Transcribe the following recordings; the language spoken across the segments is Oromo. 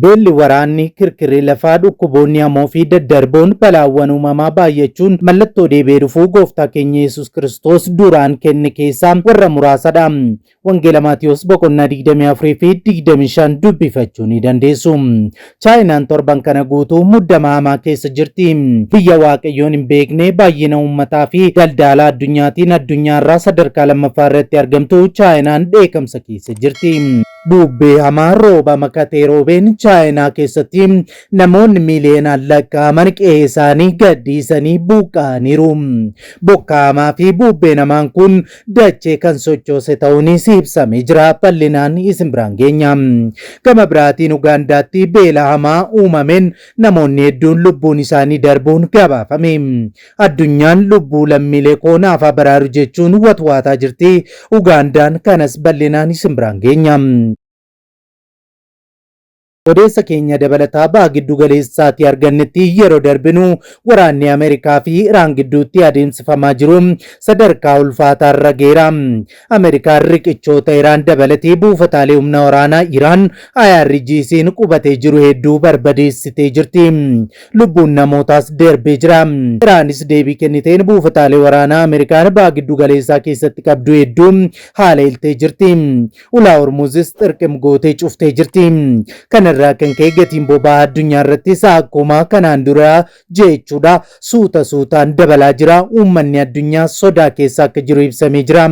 Beelli, waraanni, kirkirri lafaa, dhukkuboonni hamoo fi daddarboon balaawwan uumamaa baay'achuun mallattoo deebi'ee dhufuu Gooftaa keenya Yesuus Kiristoos duraan kenne keessaa warra muraasadha. Wangeela Maatiyos boqonnaa 24 fi 25 dubbifachuu ni dandeessu. Chaayinaan torban kana guutuu muddama hamaa keessa jirti. Biyya Waaqayyoon hin beekne baay'ina uummataa fi daldala addunyaatiin addunyaarraa sadarkaa lammaffaa irratti argamtu Chaayinaan dheekamsa keessa jirti. Bubbee hamaa rooba makatee roobeen Chaayinaa keessatti namoonni miiliyoonaan lakkaa'aman qe'ee isaanii gadhiisanii buqqa'aniiru. Bokkaa hamaa fi bubbeen hamaan kun dachee kan sochoose ta'uunis ibsamee jira. Bal'inaan isin biraan geenya. Gama biraatiin Ugaandaatti beela hamaa uumameen namoonni hedduun lubbuun isaanii darbuun gabaafame. Addunyaan lubbuu lammiilee koo naaf haa baraaru jechuun watwaataa jirti. Ugaandaan kanas bal'inaan isin biraan geenya. Odeessa keenya dabalataa baha giddu galeessaatti argannetti yeroo darbinu waraanni Ameerikaa fi Iraan gidduutti adeemsifamaa jiru sadarkaa ulfaataa irra geera. Ameerikaan riqichoota Iraan dabalatee buufataalee humna waraanaa Iraan IRGC'n qubatee jiru hedduu barbadeessitee jirti. Lubbuun namootaas darbee jira. Iraanis deebii kenniteen buufataalee waraanaa Ameerikaan baha giddu galeessaa keessatti qabdu hedduu haala iltee jirti. Ulaa Hormuzis xirqim gootee cuftee jirti. Kanarraa kan ka'e gatiin boba'aa addunyaa irrattis akkuma kanaan dura jechuudha suuta suutaan dabalaa jira. Uummanni addunyaa sodaa keessa akka jiru ibsamee jira.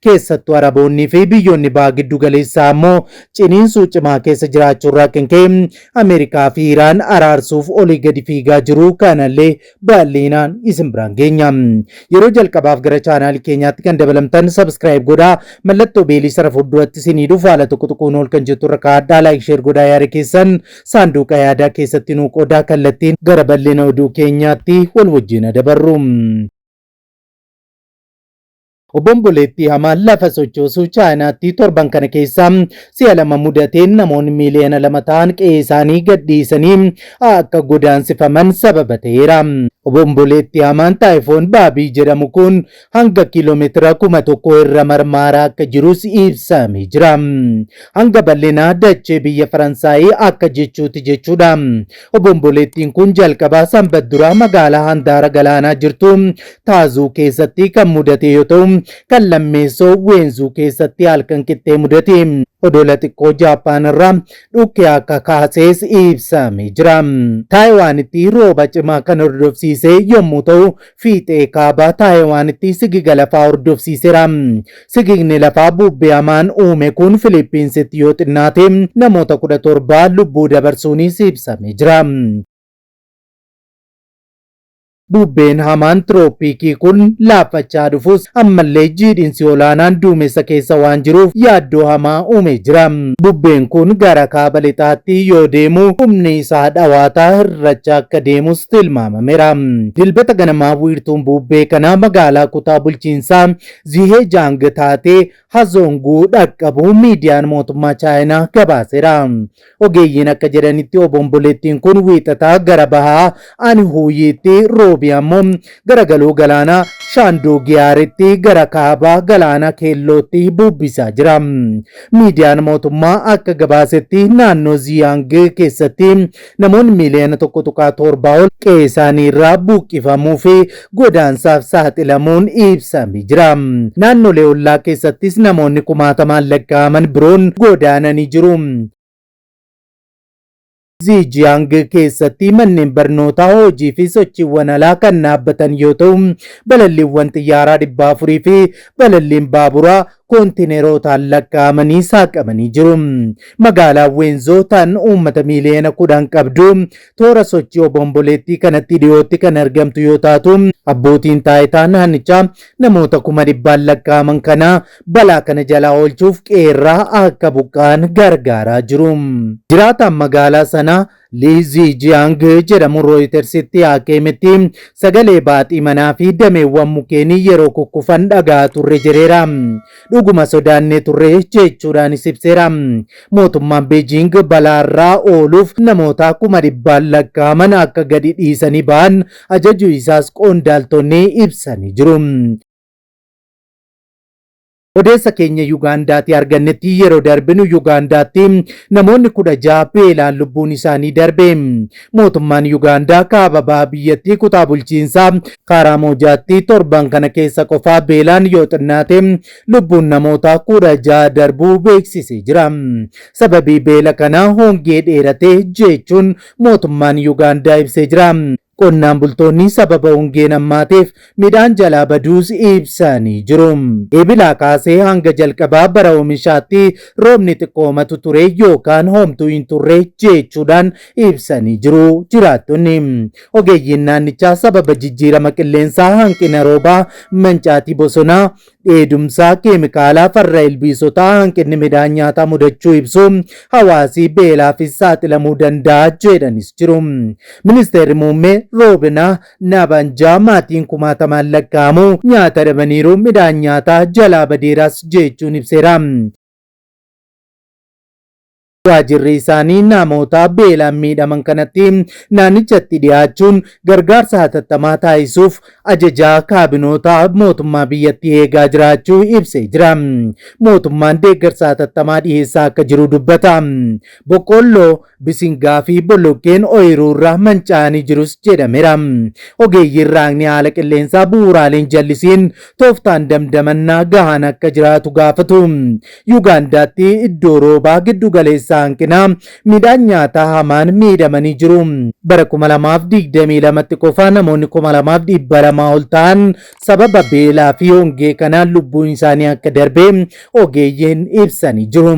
Keessattuu Araboonnii fi biyyoonni baha giddu galeessaa ammoo ciniinsuu cimaa keessa jiraachuurraa kan ka'e Ameerikaa fi Iraan araarsuuf olii gadi fiigaa jiru. Kanallee bal'inaan isin biraan geenya. Yeroo jalqabaaf gara chaanaalii keenyaatti kan dabalamtan subscribe godhaa. Mallattoo beelii sana fuulduratti isinii dhufu haala tokko tokkoon ol kan jettu irra kaa'adhaa. Like, share godhaa, yaada keessan saanduqa yaadaa keessatti nuu qoodaa. Kallattiin gara bal'ina oduu keenyaatti wal wajjin dabarru. Obomboleettii hamaa lafa sochoosuu Chaayinaatti torban kana keessa si'a lama mudateen namoonni miiliyoona 2 ta'an qe'ee isaanii gadhiisanii akka godaansifaman sababa ta'eera. Obomboleettii hamaan Typhoon Baabii jedhamu kun hanga kiiloomeetira 1000 irra marmaaraa akka jirus ibsamee jira. Hanga bal'inaa dachee biyya Faransaayii akka jechuuti jechuudha. Obomboleettiin kun jalqabaa sanbat duraa magaalaa handaara galaanaa jirtu Taazuu keessatti kan mudate yoo ta'u, kan lammeessoo Weenzuu keessatti halkan qixxee mudate. Odola xiqqoo Jaappaan irraa dhukkee akka kaasees ibsamee jira. Taayiwaanitti rooba cimaa kan hordofsiise yommuu ta'u, fiixee kaabaa Taayiwaanitti sigiga lafaa hordofsiiseera. Sigigni lafaa bubbee hamaan uume kun Filiippiinsitti yoo xinnaate namoota 17 lubbuu dabarsuunis ibsamee jira. Bubbeen hamaan tirooppikii kun laaffachaa dhufus ammallee jiidhinsi olaanaan duumessa keessa waan jiruuf yaaddoo hamaa uumee jira. Bubbeen kun gara kaaba lixaatti yoo deemu humni isaa dhawaataa hir'achaa akka deemus tilmaamameera. Dilbata ganamaa wiirtuun bubbee kanaa magaalaa kutaa bulchiinsaa Ziheejaang taatee Hazoonguu dhaqqabuu miidiyaan mootummaa Chaayinaa gabaaseera. Ogeeyyiin akka jedhanitti obomboleettiin kun wiixataa gara bahaa Anihuuyiitti, roobii ammoo gara galoo galaanaa Shaandoogiyaaritti gara kaabaa galaana keellootti bubbisaa jira. Miidiyaan mootummaa akka gabaasetti naannoo Ziyaang keessatti namoonni miiliyoona 1.7 ol qe'ee isaanii irraa buqqifamuu fi godaansaaf saaxilamuun ibsamee jira. Naannolee ollaa keessattis namoonni kumaatamaan lakkaa'aman biroon godaananii jiru. Ziijiyaang keessatti manneen barnootaa hojii fi sochiiwwan alaa kan dhaabbatan yoo ta'u, balalliiwwan xiyyaaraa 400 fi balalliin baaburaa koontineerootaan lakkaa'amanii saaqamanii jiru. Magaalaan Weenzoo tan uummata miiliyoona 10 qabdu toora sochii obomboleettii kanatti dhiyootti kan argamtu yoo taatu, abbootiin taayitaa naannichaa namoota 100,000 lakkaa'aman kana balaa kana jalaa oolchuuf qe'eerraa akka buqqa'an gargaaraa jiru. Jiraataan magaalaa sanaa Lii Ziijiyaang jedhamu Rooyitersitti akka himetti sagalee baaxii manaa fi dameewwan mukeenii yeroo kukkufan dhaga'aa turre jedheera. Dhuguma sodaannee turre jechuudhaanis ibseera. Mootummaan Beejiing balaarraa ooluuf namoota 100,000 lakkaa'aman akka gadi dhiisanii ba'an ajajuu isaas qondaaltonni ibsanii jiru. Odeessa keenya Yugaandaatii argannetti yeroo darbinu Yugaandaatti namoonni 16 beelaan lubbuun isaanii darbe. Mootummaan Yugaandaa kaaba baha biyyattii kutaa bulchiinsaa Kaaraamojaatti torban kana keessa qofaa beelaan yoo xinnaate lubbuun namoota 16 darbuu beeksisee jira. Sababii beela kanaa hongee dheerate jechuun mootummaan Yugaandaa ibsee jira. Qonnaan bultoonni sababa hongeen hammaateef midhaan jalaa baduus ibsanii jiru. Eebilaa kaasee hanga jalqabaa bara oomishaatti roobni xiqqoomatu ture yookaan homtuu hin turre jechuudhaan ibsanii jiru jiraattonni. Ogeeyyiin naannichaa sababa jijjiirama qilleensaa hanqina roobaa, mancaatii bosonaa, dheedumsaa keemikaalaa farra ilbiisotaa hanqinni midhaan nyaataa mudachuu ibsu hawaasi beelaafis saaxilamuu danda'a jedhanis jiru. Ministeerri muummee Roobinaa Naabanjaa maatiin kumaatamaan lakkaa'amu nyaata dhabaniiru midhaan nyaataa jalaa badeeras jechuun ibseera. Waajirri isaanii namoota beelaan miidhaman kanatti naannichatti dhiyaachuun gargaarsa hatattamaa taasisuuf ajajaa kaabinoota mootummaa biyyattii eegaa jiraachuu ibsee jira. Mootummaan deeggarsa hatattamaa dhiyeessaa akka jiru dubbata. Boqqoolloo, bisingaa fi boloqqeen ooyiruurra manca'anii jirus jedhameera. Ogeeyyiin raagni haala qilleensaa bu'uuraaleen jallisiin tooftaan damdamannaa gahaan akka jiraatu gaafatu. Yugaandaatti iddoo roobaa giddu galeessa hanqina midhaan nyaataa hamaan miidhamanii jiru. Bara 2022tti qofa namoonni 2,200 ol ta'an sababa beelaa fi hongee kanaan lubbuun isaanii akka darbe ogeeyyiin ibsanii jiru.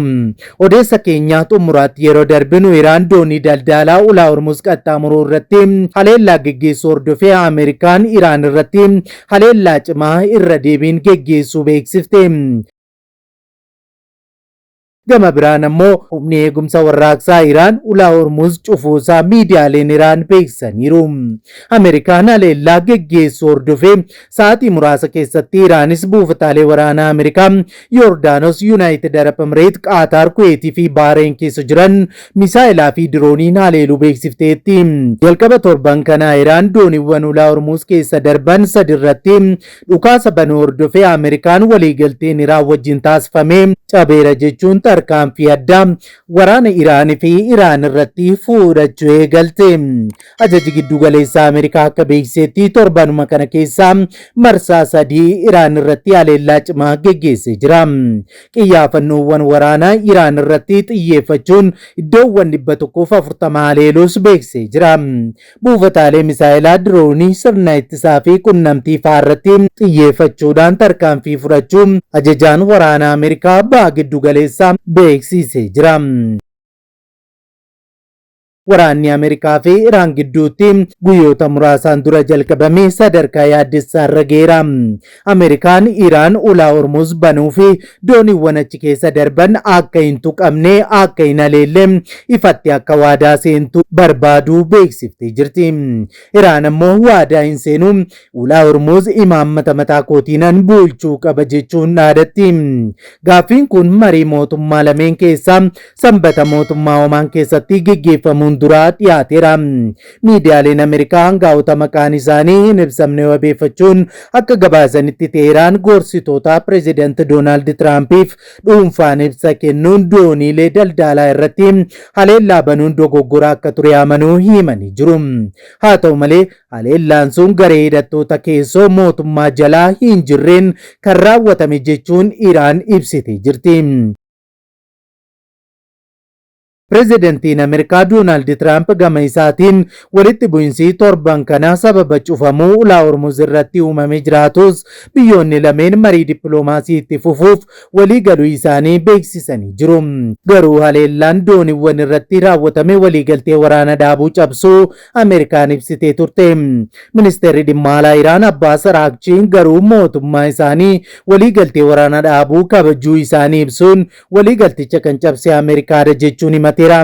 Odeessa keenya xumuraatti yeroo darbinu Iraan doonii daldalaa ulaa Hormuz qaxxaamuruu irratti haleellaa geggeessuu hordofee Ameerikaan Iraan irratti haleellaa cimaa irra deebiin geggeessuu beeksifte. Gama biraan ammoo humni eegumsa warraaqsaa Iraan ulaa Hormuz cufuusaa miidiyaaleen Iraan beeksisaniiru. Ameerikaan haleellaa geggeessuu hordofee sa'aatii muraasa keessatti Iraanis buufataalee waraanaa Ameerikaa Yoordaanos, Yuunaayitid Arab Emireet, Qaataar, Kuweetii fi Baareen keessa jiran misaa'ilaa fi dirooniin haleeluu beeksifteetti. Jalqaba torban kanaa Iraan dooniiwwan ulaa Hormuz keessa darban sadi irratti dhukaasa banuu hordofee Ameerikaan waliigalteen Iraan wajjin taasifame cabeera jechuun tarkaanfii addaa waraana Iraanii fi Iraan irratti fudhachuu eegalte. Ajaji giddu galeessaa Ameerikaa akka beeksisetti torbanuma kana keessa marsaa sadii Iraan irratti haleellaa cimaa geggeessee jira. Qiyyaafannoowwan waraanaa Iraan irratti xiyyeeffachuun iddoowwan 140 haleeluus beeksisee jira. Buufataalee misaa'ilaa, diroonii, sirna ittisaa fi qunnamtii fa'aa irratti xiyyeeffachuudhaan tarkaanfii fudhachuu ajajaan waraanaa Ameerikaa baha giddu galeessaa beeksisee jira. Waraanni Ameerikaa fi Iraan gidduutti guyyoota muraasaan dura jalqabame sadarkaa yaaddessaa irra ga'eera. Ameerikaan Iraan ulaa Hormuz banuu fi dooniiwwan achi keessa darban akka hin tuqamne akka hin haleelle ifatti akka waadaa seentu barbaaduu beeksiftee jirti. Iraan ammoo waadaa hin seenu ulaa Hormuz imaammata mataa kootiinan bulchuu qaba jechuun dhaadatti. Gaaffiin kun marii mootummaa lameen keessaa Sanbata mootummaa Omaan keessatti geggeeffamuun duraa dhiyaateera. Miidiyaaleen Ameerikaa hangaa'ota maqaan isaanii hin ibsamne wabeeffachuun akka gabaasanitti Teheraan gorsitoota pireezidaant Doonaald Tiraampiif dhuunfaan ibsa kennuun dooniilee daldalaa irratti haleellaa banuun dogoggora akka ture amanuu himanii jiru. Haa ta'u malee haleellaan sun garee hidhattoota keessoo mootummaa jalaa hin jirreen kan raawwatame jechuun Iraan ibsitee jirti. Pireezidantiin Ameerikaa Doonaald Tiraamp gama isaatiin walitti bu'iinsi torban kana sababa cufamuu ulaa Hormuz irratti uumamee jiraatus biyyoonni lameen marii dippiloomaasii itti fufuuf walii galuu isaanii beeksisanii jiru. Garuu haleellaan dooniiwwan irratti raawwatame waliigaltee waraana dhaabuu cabsuu Ameerikaan ibsitee turte. Ministeerri dhimma alaa Iraan Abbaas Araaqchiin garuu mootummaa isaanii waliigaltee waraana dhaabuu kabajuu isaanii ibsuun waliigalticha kan cabse Ameerikaadha jechuun himataniiru. dhiyaateera.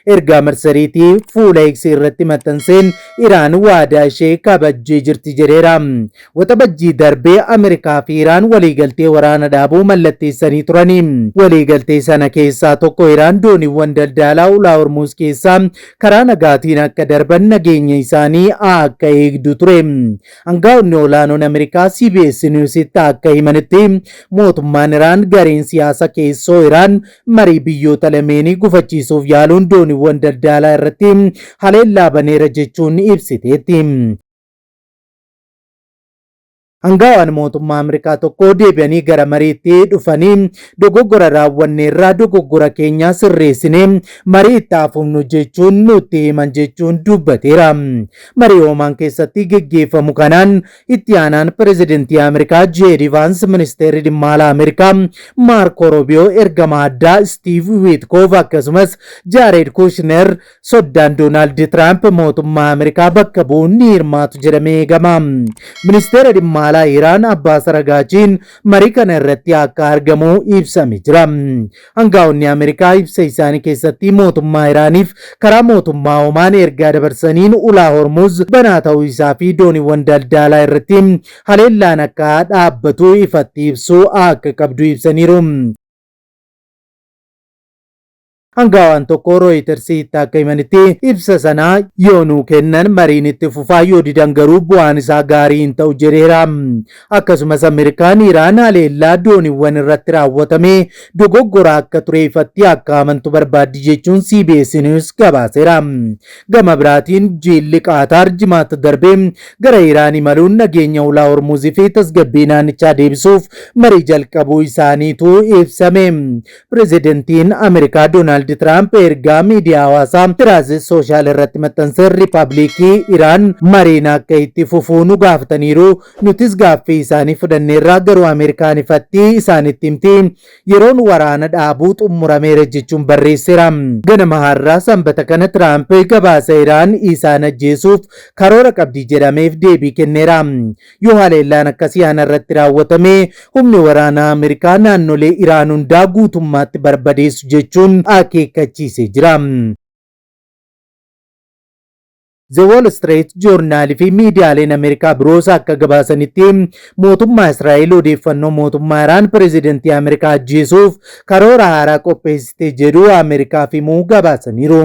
Ergaa marsariitii fuula X irratti maxxanseen Iraan waadaa ishee kabajjee jirti jedheera. Waxabajjii darbe Ameerikaa fi Iraan waliigaltee waraana dhaabuu mallatteessanii turani. Waliigaltee sana keessaa tokko Iraan dooniiwwan daldalaa ulaa Hormuuz keessaa karaa nagaatiin akka darban nageenya isaanii akka eegdu ture. Angaa'onni olaanoon Ameerikaa CBS Newsitti akka himanitti mootummaan Iraan gareen siyaasa keessoo Iraan marii biyyoota lameenii gufachiisuuf yaaluun dooniiwwan daldalaa irratti haleellaa baneera jechuun ibsiteetti. Angaawaan mootummaa Ameerikaa tokko deebi'anii gara mariitti dhufanii dogoggora raawwanneerraa dogoggora keenya sirreessinee marii itti haafufnu jechuun nutti himan jechuun dubbateera. Marii Oomaan keessatti geggeeffamu kanaan itti aanaan pirezidantii Ameerikaa JD Vance, ministeerri dhimma alaa Ameerikaa Maarko Rubiyoo, ergama addaa Steve Witkoff akkasumas Jaared Kushner soddaan Doonaald Tiraamp mootummaa Ameerikaa bakka bu'uun ni hirmaatu jedhamee eegama. Ministeera dhimma alaa Iraan Abbaas Aragaachiin marii kana irratti akka argamu ibsame jira. Angaa'onni Ameerikaa ibsa isaanii keessatti mootummaa Iraaniif karaa mootummaa Omaan ergaa dabarsaniin ulaa Hormuz banaa ta'uu isaa fi dooniiwwan daldalaa irratti haleellaan akka dhaabbatu ifatti ibsuu akka qabdu ibsaniiru. Angaawaan tokko Rooyitersitti akka himanitti ibsa sana yoo nuu kennan mariin itti fufaa, yoo didan garuu bu'aan isaa gaarii hin ta'u jedheera. Akkasumas Ameerikaan Iraan haleellaa dooniiwwan irratti raawwatame dogoggora akka ture ifatti akka amantu barbaaddi jechuun CBS News gabaaseera. Gama biraatiin jilli Qaataar jimaata darbee gara Iraan imaluun nageenya ulaa Hormuzii fi tasgabbii naannichaa deebisuuf marii jalqabuu isaaniitu ibsame. Pirezidantiin Ameerikaa Doonaald Tiraamp ergaa miidiyaa hawaasaa Truth Social irratti maxxanseen Riippaabilikii Iraan mariin akka itti fufuu nu gaafataniiru. Nutis gaaffii isaanii fudhanneerraa, garuu Ameerikaan ifatti isaanitti himti. Yeroon waraana dhaabuu xumurameera jechuun barreesseera. Ganama har'aa sanbata kana Tiraamp gabaasa Iraan isaan ajjeesuuf karoora qabdi jedhameef deebii kenneera. Yoo haleellaan akkasii ana irratti raawwatame humni waraanaa Ameerikaa naannolee Iraan hundaa guutummaatti barbadeessu jechuun akeekkachiisee jira. The Wall Street Journal fi miidiyaaleen Ameerikaa biroos akka gabaasanitti mootummaa Israa'el odeeffannoo mootummaa Iraan pirezidantii Ameerikaa ajjeesuuf karoora haaraa qopheessite jedhu Ameerikaaf himuu gabaasaniiru.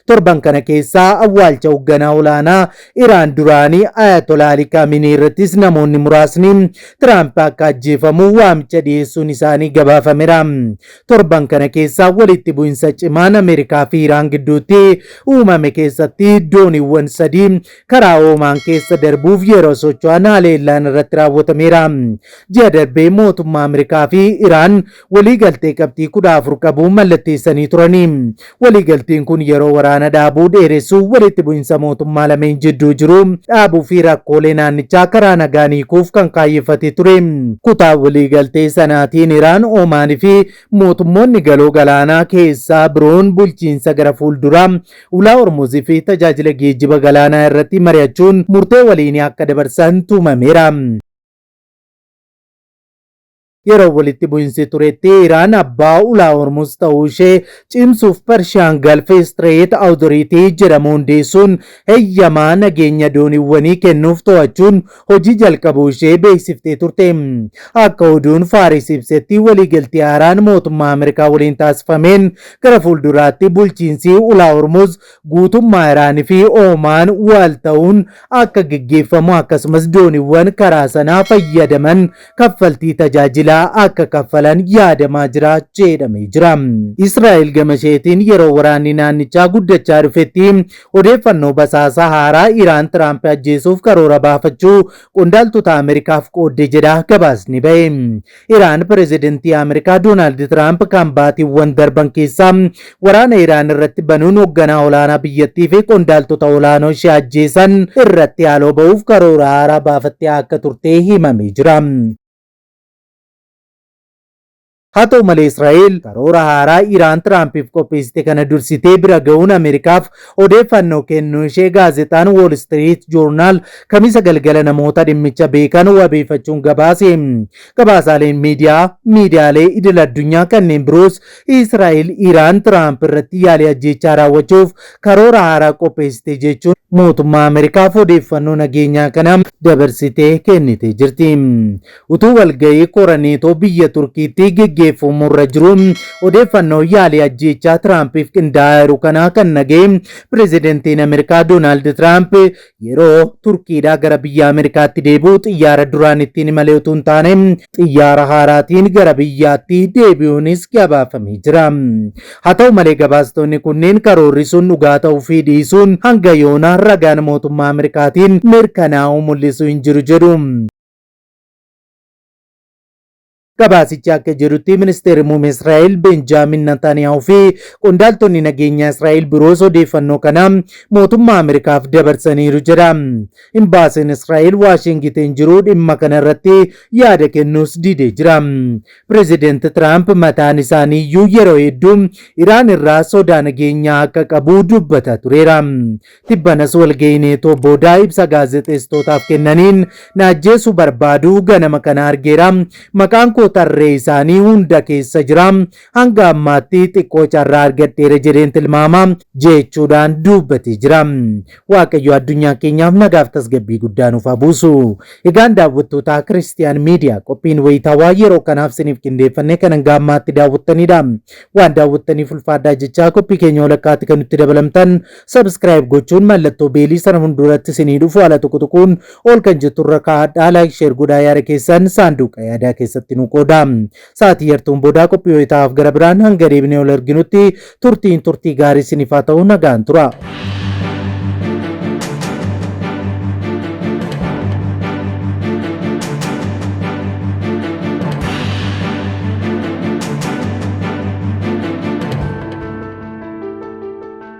Torban kana keessaa awwaalcha hoogganaa olaanaa Iraan duraanii Ayatollah Ali Khamenei irrattis namoonni muraasni Tiraamp akka ajjeefamu waamicha dhiyeessuun isaanii gabaafameera. Torban kana keessaa walitti bu'insa cimaan Ameerikaa fi Iraan gidduutti uumame keessatti dooniiwwan sadii karaa Oomaan keessa darbuuf yeroo socho'an haleellaan irratti raawwatameera. Ji'a darbee mootummaa Ameerikaa fi Iraan waliigaltee qabxii 14 qabu mallatteessanii turani. Waliigalteen kun yeroo waraana dhaabuu dheeressuu, walitti bu'insa mootummaa lameen jidduu jiru dhaabuu fi rakkoolee naannichaa karaa nagaan hiikuuf kan kaayyeffate ture. Kutaa waliigaltee sanaatiin Iraan, Oomaan fi mootummoonni galoo galaanaa keessaa biroon bulchiinsa gara fuulduraa ulaa Hormuzii fi tajaajila geejjiba galaanaa irratti mari'achuun murtee waliinii akka dabarsan tumameera. Yeroo walitti bu'insi turetti Iraan abbaa ulaa Hormuz ta'uu ishee cimsuuf Persian Gulf Strait Authority jedhamu hundeessuun heeyyamaa nageenya dooniiwwanii kennuuf to'achuun hojii jalqabuu ishee beeksiftee turte. Akka oduun Faaris ibsetti waliigaltee haaraan mootummaa Ameerikaa waliin taasifameen gara fuulduraatti bulchiinsi ulaa Hormuz guutummaa Iraanii fi Oomaan wal ta'uun akka geggeeffamu, akkasumas dooniiwwan karaa sanaa fayyadaman kaffaltii tajaajilaa akka kaffalan yaadamaa jira jedhamee jira. Israa'el gama isheetiin yeroo waraanni naannichaa guddachaa dhufetti odeeffannoo basaasaa haaraa Iraan Tiraamp ajjeesuuf karoora baafachuu qondaaltota Ameerikaaf qoodde jedha gabaasni ba'e. Iraan pirezidantii Ameerikaa Doonaald Tiraamp kan baatiiwwan darban keessaa waraana Iraan irratti banuun hoogganaa olaanaa biyyattii fi qondaaltota olaanoo ishee ajjeesan irratti haaloo ba'uuf karoora haaraa baafattee akka turte himamee jira. Haa ta'u malee Israa'el karoora haaraa Iraan Tiraampiif qopheessite kana dursitee bira ga'uun Ameerikaaf odeeffannoo kennuu ishee gaazexaan Wall Street Journal Kamisa galgala namoota dhimmicha beekan wabeeffachuun gabaase. Gabaasaaleen miidiyaa miidiyaalee idil addunyaa kanneen biroos Israa'el Iraan Tiraamp irratti yaalii ajjeechaa raawwachuuf karoora haaraa qopheessite jechuun mootummaa Ameerikaaf odeeffannoo nageenyaa kana dabarsitee kennitee jirti. Utuu walga'ii kora Neetoo biyya Turkiitti geggeeffamurra jiruu odeeffannoo yaalii ajjeechaa Tiraampiif qindaa'aa jiru kanaa kan dhaga'e Pireezidantiin Ameerikaa Doonaald Tiraamp yeroo Turkiidhaa gara biyya Ameerikaatti deebi'u xiyyaara duraan ittiin imale utuu hin taane xiyyaara haaraatiin gara biyyaatti deebi'uunis gabaafamee jira. Haa ta'u malee gabaastonni kunneen karoorri sun dhugaa ta'uu fi dhiisuun hanga yoonaa ragaan mootummaa Ameerikaatiin mirkanaa'uu mul'isu hin jiru jedhu. Gabaasichi akka jedhutti ministeerri muummee Israa'el Benjaamin Nataaniyaahuu fi qondaaltonni nageenyaa Israa'el biroos odeeffannoo kana mootummaa Ameerikaaf dabarsaniiru jedha. Imbaasiin Israa'el Waashingiteen jiru dhimma kana irratti yaada kennuus didee jira. Pireezidaanti Tiraamp mataan isaanii iyyuu yeroo hedduu Iraan irraa sodaa nageenyaa akka qabu dubbataa tureera. Tibbanas walga'ii Neetoo booda ibsa gaazexeessitootaaf kennaniin na ajjeesuu barbaadu ganama kana argeera. Maqaan koo tarree isaanii hunda keessa jira. Hanga ammaatti xiqqoo carraa argadheera jedheen tilmaama jechuudhaan dubbatee jira. Waaqayyo addunyaa keenyaaf nagaaf tasgabbii guddaa nuuf haa buusu. Egaan daawwattootaa Kiristiyaan Miidiyaa qophiin wayitaawaa yeroo kanaaf siniif qindeeffannee kan hanga ammaatti daawwattanidha. Waan daawwattaniif ulfaadhaa jechaa qophii keenya walakkaatti kan nutti dabalamtan Subscribe gochuun mallattoo beelii sana fuulduratti isinii dhufu ala tuqu tuquun ol kan jettu irra kaa'adhaa like share godhaa yaada keessan saanduqa yaadaa keessatti nu qooda. Sa'aatii yartuun boodaa qophii wayitaaf gara biraan hanga deebinee ol arginutti turtiin turtii gaarii isiniif haa ta'u nagaan tura.